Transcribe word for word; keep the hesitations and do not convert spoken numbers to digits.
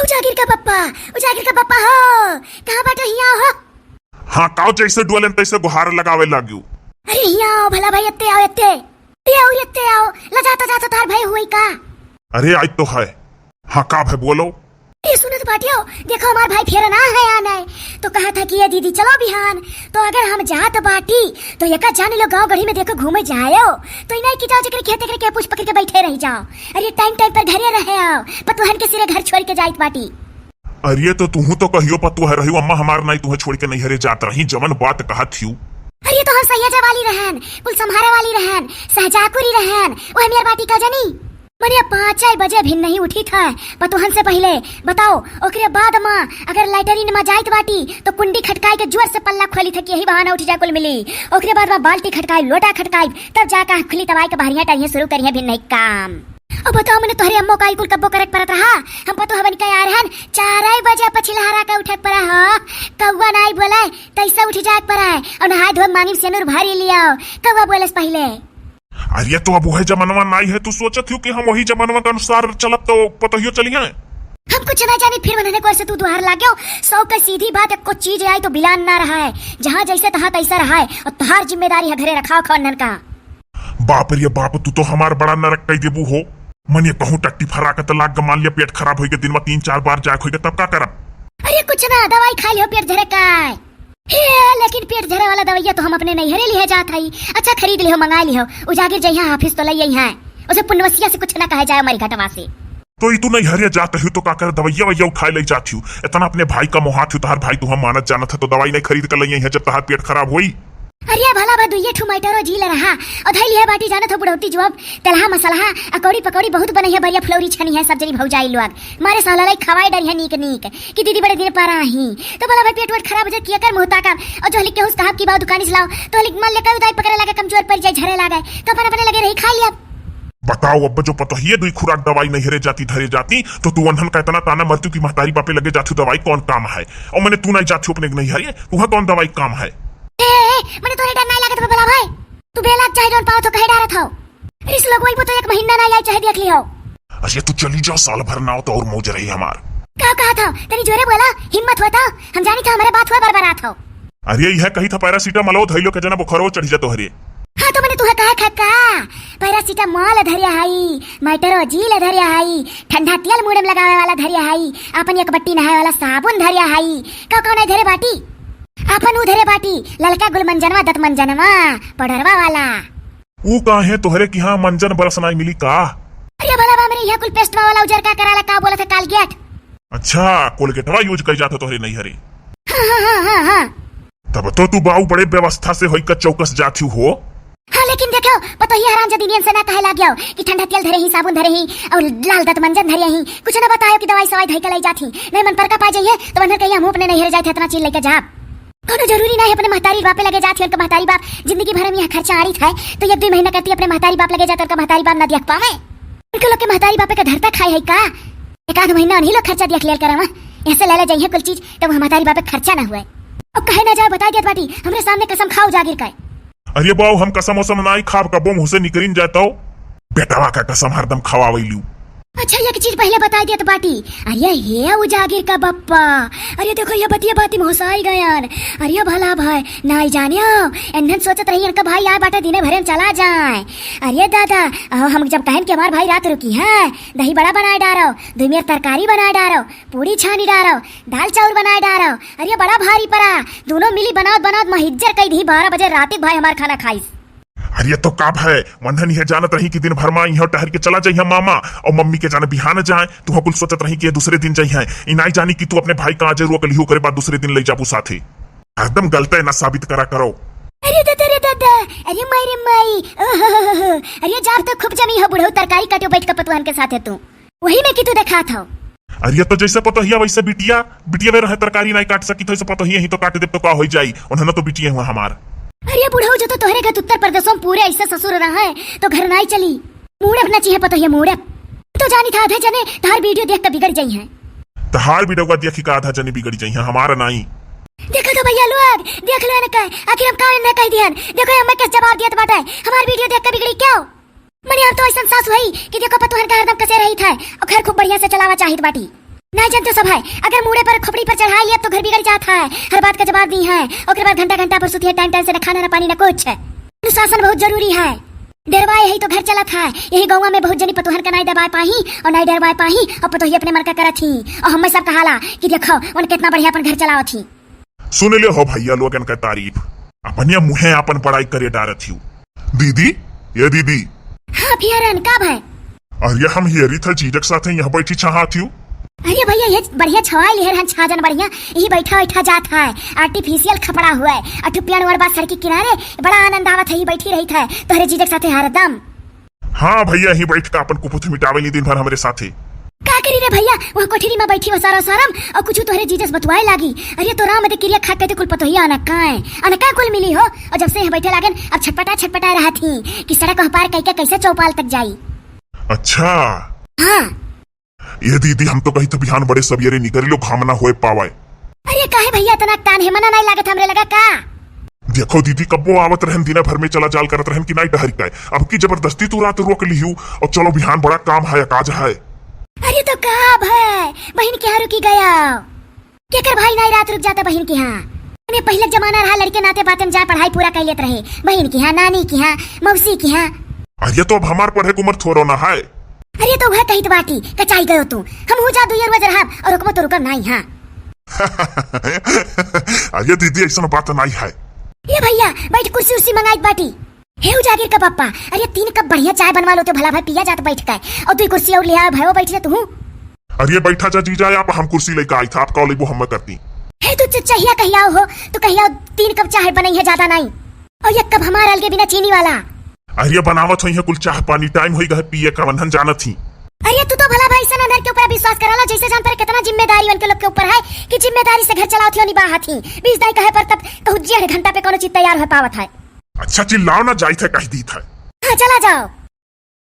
उजागिर का पप्पा, उजागिर का पप्पा हो, कहाँ बाटो? हियाँ हो। हाँ, काव जैसे डुअलेन तैसे गुहार लगावे लाग्यू। अरे हियाँ आओ भला भाई, एत्ते आओ, एत्ते। ए आओ, एत्ते आओ, लजाता जाता तार भाई हुई का? अरे आज तो है। हाँ, का भाई बोलो। ए सुनत बाटियो, देखो हमार भाई फेर ना है या नहीं, तो कहा था कि ये दीदी चलो बिहान, तो अगर हम जात बाटी, तो एका जान लो गाँव गढ़ी में देखो घूमे जायो, तो इन्हें की जाओ जेकर खेत एकरे के पूछ पकड़ के बैठे रह जाओ। अरे टाइम टाइम पर घरे रहे आओ, पतोहन के सिरे घर छोड़ के जाइत बाटी। अरे तो तुहू तो कहियो पतोह रही, अम्मा हमार नाई तुहे छोड़ के नैहरे जात रही, जवन बात कहत हियू। अरे तो हम सैयजा वाली रहन, कुल संभारे वाली रहन, सहजाकुरी रहन, वो हमियर बाटी का जानी। मने पाँचे बजे भी नहीं उठी था, पतोहन से पहिले। बताओ, ओकरे बाद माँ अगर लैटरिन में जाइत बाटी, तो कुंडी खटकाई के जोर से पल्ला खोली था कि यही बहाना उठ जा कुल मिली। ओकरे बाद माँ बाल्टी खटकाई, लोटा खटकाई, तब जाकर खुली तबाई के बहरिया टरिया शुरू करिया भी नहीं काम। अब बताओ, मने तोहरे अम्मो का ई कुल कब्बो करे के परत रहा? हम पतोह बन के आ रहन, चार बजे पछिलहरा के उठे के पड़ा हो। कौआ नाई बोले, तैसे उठ जाए के पड़ा है। और नहाए धोए मांगी में सेनुर भरी लियाओ, कौआ बोले से पहिले। अरे तो अब वह जमानवा नाई है, तू सोचत हो कि हम वही जमानवा के अनुसार चलब तो पतोहियो चली आए? हम कुछ ना जानी, फिर मनने को ऐसे तू दुहार लाग्यो। सौ का सीधी बात, एको चीज आई तो बिलान ना रहा है। जहाँ जैसे तहाँ तैसा रहा है, और तोहार जिम्मेदारी है घरे रखाव खवन्नन का। बाप रे बाप, तू तो हमार बड़ा नरक कई देबू हो। मने कहूँ टट्टी फराकत लाग ग, मान लिया पेट खराब होई के दिन में तीन चार बार जाए होई के, तब का करब? अरे कुछ ना, दवाई खा लियो पेट झरे का। हे, लेकिन पेट झरे वाला दवाइया तो हम अपने नैहरे लिहे जात हई। अच्छा खरीद लिहो, मंगा लिहो, उजागिर जइहा हाफिज तो लई अइहा। उसे पुनवसिया से कुछ ना कहे जाए मरी घटवा से। तो ई तू नैहरे जात हूँ तो का कर दवाइया वैया उठाए ले जात हूँ? इतना अपने भाई का मोहात हूँ, तहार भाई तुहा मानत जानत है तो दवाई नहीं खरीद कर लई अइहा जब तहार पेट खराब होई। अरे भला भा दुइये ठू मैटरो जी ले रहा, और धैली है बाटी जानत हो बुढ़ौती जुआब, तेलहा मसलहा, अकौड़ी पकौड़ी बहुत बनई है, बढ़िया फुलौरी छनी है सब जनी भौजाई लोग, मारे साला लाई खवाए डरी है नीक नीक, कि दीदी बड़े दिन पर आही, तो भला भाई पेट वेट खराब हो जाए, किया कर मुँह ताकब, और जो हलिक केहू से कहब कि बाऊ दुकानी से लाओ, तो हलिक मन लेकर उदाई पकड़े लागे, कमजोर पड़ जाए, झरे लागे, तो अपन अपने लगे रही, खा लिया। बताओ अब जो पतोहिए दुई खुराक दवाई नैहरे जाती धरे जाती, तो तू उन्हन का इतना ताना मरती कि महतारी बापे लगे जाती दवाई कौन काम है? और मने तू नहीं जाती अपने नैहरे, तुहा कौन दवाई काम है? ए, ए, मने तोरे डर नहीं लागत बा भला भाई? तू बेलात चाहे जौन पावत हो, कहे डारत हो। रिस लगवई तो एक महीना ना आई, चाहे देख लिहो। अरे तू चली जा, साल भर ना हो तो और मौज रही हमार। का कहा था? तनी जोरे बोला, हिम्मत होता। हम जानी था हमारे बात हुआ बरबरात हो। अरे यह कही था पैरासीटामोल धैलो के जना बुखारो चढ़ी जा तोहरे। हाँ तो मने तुहे कहा खा का? पैरासीटामोल धरिया हाई, मैटरोजील धरिया हाई, ठंडा तेल मुड़े में लगावे वाला धरिया हाई, अपन एक बट्टी नहाए वाला साबुन धरिया हाई। का कौन है धरे बाटी? अपन उ धरे बाटी, ललका गुलमंजनवा, दतमंजनवा, पाउडरवा वाला। ऊ काहे तोहरे किहाँ मंजन ब्रश नाई मिली का? अरे भला बा, हमरे यहाँ कुल पेस्टवा वाला उजरका कराला का बोलत है, कालगेट। अच्छा, कोलगेटवा यूज कई जात हो तोहरे नैहरे। हाँ, हाँ, हाँ, हाँ, हाँ। तब तो तू बाऊ बड़े व्यवस्था से होई का चौकस जाथी हो। हाँ, लेकिन देखो, पतोहिया हराम जदीनियन से ना कहे लाग गयो कि ठंडा तेल धरे ही, साबुन धरे ही और लाल दतमंजन धरे ही, कुछ ना बतायो कि दवाई सवाई धई के लाई जाथी। नहीं मन पर का पा जाइए तो वनर कहिए हम अपने नैहरे जाए थे, इतना चीज लेके जाब। कोनो जरूरी ना है अपने महतारी बापे लगे जात ही, उनका महतारी बाप जिंदगी भर में यह खर्चा आड़ित है, तो एक दुई महीना करती अपने महतारी बाप लगे जात, उनका महतारी बाप ना देख पावे। उनके लोग के महतारी बापे का धरता खाए है का? एक आध महीना उन्हीं लोग खर्चा देख लियल करे वहाँ, ऐसे ले ले जाइए कुल चीज, तब वहाँ महतारी बापे खर्चा ना हुए। अब कहे ना जाए, बता देत बाटी, हमरे सामने कसम खाओ जागिर का। अरे बाऊ, हम कसम वसम नाई खाब, कबो मुँह से निकरिन जाए तो। बेटवा का कसम हरदम खवावैलू। अच्छा, एक चीज पहिले बताई देत बाटी। अरे हे उजागिर का बप्पा, अरे देखो, ये बतिया बाती में होसाई गयन। अरे भला भाई, नाई जाने हो, एन्हन सोचत रही इनका भाई आए बाटे दिने भरे में चला जाए। अरे दादा, अहो, हम जब कहन के हमार भाई रात रुकी है, दही बड़ा बनाए डारो, दुई मेर तरकारी बनाए डारो, पूड़ी छानी डारो, दाल चाउर बनाए डारो। अरे बड़ा भारी परा, दोनों मिली बनावत बनावत महिज्जर कई दी, बारह बजे रात के भाई हमार खाना खाइस। अरे तो का भय, वन्हन यह जानत रही कि दिन भर माँ इहाँ टहर के चला जाइहे मामा, और मम्मी के जाने बिहान जाए, तुहा कुल सोचत रही कि ये दूसरे दिन जाइहे। ई नाई जानी कि तू अपने भाई का आजे रुआ कलिहो करे बाद दूसरे दिन ले जाबू साथे। हरदम गलते ना साबित करा करो। अरे दादा रे दादा, अरे माई रे माई, ओहो हो हो हो। अरे जाब तो खूब जमी हो बुढ़ऊ, तरकारी काटो बैठ के पतुहन के साथे तू। वही में कि तू देखात हो। अरे तो जैसे पतोहिया वैसे बिटिया, बिटिया वे रहे तरकारी नाई काट सकी तो ऐसे पतोहिया ही तो काट दे तो का हो जाई, उन्हें तो बिटिया हुआ हमार। अरे बुढ़ऊ, जो तो तोहरे घर उत्तर प्रदेशों में पूरे ऐसे ससुर रहे तो घर नाई चली। मूड़े अपना चीहे पतोहिया मूड़े। तो जानी था आधे जने तहार वीडियो देख के बिगड़ जाई हैं। तहार वीडियो का देखी का आधा जने बिगड़ जाई हैं, हमारा नाई। देखो तो भैया लोग, देख लो इनका, आखिर हम का इन्हें कह दिहन। देखो ये हमें कैसे जवाब दियत बाटे, हमार वीडियो देख के बिगड़ी क्यों? मने अब तो ऐसन सास हुई कि देखो पतोहन का हरदम कसे रही था और घर खूब बढ़िया से चलावा चाहित बाटी। नाहीं जानते सब है, अगर मूड़े पर खोपड़ी पर चढ़ाइ लिया तो घर बिगड़ जात है। हर बात का जवाब दिहे, ओकरे बाद घंटा घंटा पर सुतिहे, टाइम टाइम से न खाना न पानी न कुछ। अनुशासन बहुत जरूरी है। डेरवाए ही तो घर चलत है। यही गौवा में बहुत जनी पतोहन का नाहीं दबाए पाही और नाहीं डेरवाए पाही और पतोही अपने मन का करत ही। और हमें सब कहाला कि देखो उन कितना बढ़िया अपन घर चलावत ही। सुन ले हो भैया लोगन का तारीफ, अपने मुँहे अपन बड़ाई करे डारत हिउ। दीदी, ये दीदी। हाँ, फियरन, का भाई? अरे हम हियरी था जीजक साथे यहाँ बैठी छहात हिउ। अरे भैया, ये बढ़िया छवाई लिहर हन, छाजन बढ़िया, यही बैठा बैठा जात है, आर्टिफिशियल खपड़ा हुआ है, अठु पेड़ वड़ बा सड़क के किनारे, बड़ा आनंद आवत है, यही बैठी रही था, तोहरे जीजक साथे हरदम। हाँ भैया, यहीं बैठ के अपन कुपुथ मिटावे ली दिन भर हमरे साथे। का करी रे भैया, वह कोठरी में बैठी हो सारा सारम और कुछ तोहरे जीजस बतुआए लागी। अरे तो राम दे किरिया खा के तो कुल पतोहिया अनकाए, अनका कुल मिली हो। और जब से यहाँ बैठे लागन, अब छटपटा छटपटा रहत ही कि सड़क वह पार कइके कैसे चौपाल तक जाई। अच्छा। हाँ। ये दीदी, हम तो कही तो बिहान बड़े सवेरे निकल लो, घाम ना होए पावे। अरे काहे भैया, इतना तान है, मना नाहीं लागत हमरे लगा का? देखो दीदी, कब्बो आवत रहन, दिना भर में चला जाल करत रहन कि नाहीं डहर का। अब की जबरदस्ती तू रात रोक लिहू और चलो बिहान बड़ा काम है, काज है। अरे तो का भाई, बहिन के यहाँ रुकी गया? केकर भाई नाहीं रात रुक जाता बहिन के यहाँ? अरे पहिले जमाना रहा, लड़के नाते बातें जाए पढ़ाई पूरा कर लेत रहे, बहिन के यहाँ, नानी के यहाँ, मौसी के यहाँ। अरे तो अब हमार पढ़े के उम्र थोड़ो ना है। अरे तो वह कहित बाटी, कचाई गयो तू। हम हो जा दुइया रुआ जरहाब और रुकबो तो रुकब नाहीं, हाँ। अरे दीदी, ऐसन बात नाहीं है। ये भैया, बैठ, कुर्सी उर्सी मंगाइत बाटी। हे उजागिर का पप्पा, अरे तीन कप बढ़िया चाय बनवा लो तो भला भाई पिया जात बैठ के, और दुई कुर्सी और ले आओ भाई, बैठ जा तू। अरे बैठा जा जीजा, आप हम कुर्सी लेके आई था, आप कॉल लेबो हम करती। हे तू चुच्चा हिया कहिया हो, तू कहिया तीन कप चाय बनई है, ज्यादा नाहीं। और एक कप हमार अलगे बिना चीनी वाला। अरे बनावत होई है कुल चाह पानी, टाइम होई गए पिए का, वंधन जानत ही। अरे तू तो भला भाई सन अनहर के ऊपर विश्वास करा ला, जैसे जान पर कितना जिम्मेदारी उनके लोग के ऊपर है कि जिम्मेदारी से घर चलावत ही और निबाहत ही। बीस दाई कहे पर तब कहू डेढ़ घंटा पे कोनो चीज तैयार हो पावत है। अच्छा चिल्लाओ ना, जाइत है कह दीत है। हाँ चला जाओ।